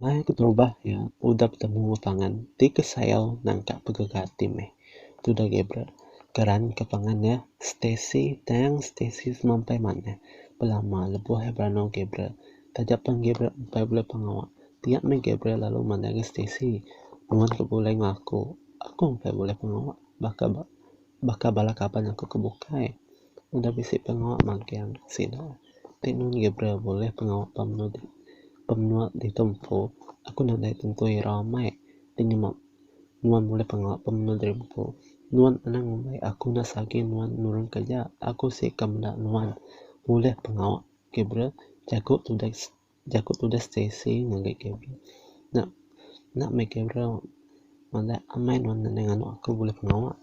Maya keterubah iya udah betemu enggau pangan ti kesayau nangka pegaga ati meh tudah Gabriel keran ke pangan iya Stacy tang Stacy semampai manah belama lebuh iya berandau Gabriel taja pan Gabriel empai bulih pengawa tiap meh Gabriel lalu mandai ngagai Stacy nuan ke begulai enggau aku, aku empai bulih pengawa baka baka bala kaban aku ke bukai udah bisi pengawa magang sida ti nuan Gabriel bulih pengawa ba menua ba menua ditu empu aku nadai tentu irau amai ti nyema nuan bulih pengawa ba menua diri empu. Nuan anang ngumbai aku enda sagi nuan nurun kereja aku sik ka meda nuan bulih pengawa Gabriel jaku tudah jaku tudah Stacy ngagai Gabriel. Enda enda meh Gabriel madah amai nuan nadai nganu aku bulih pengawa.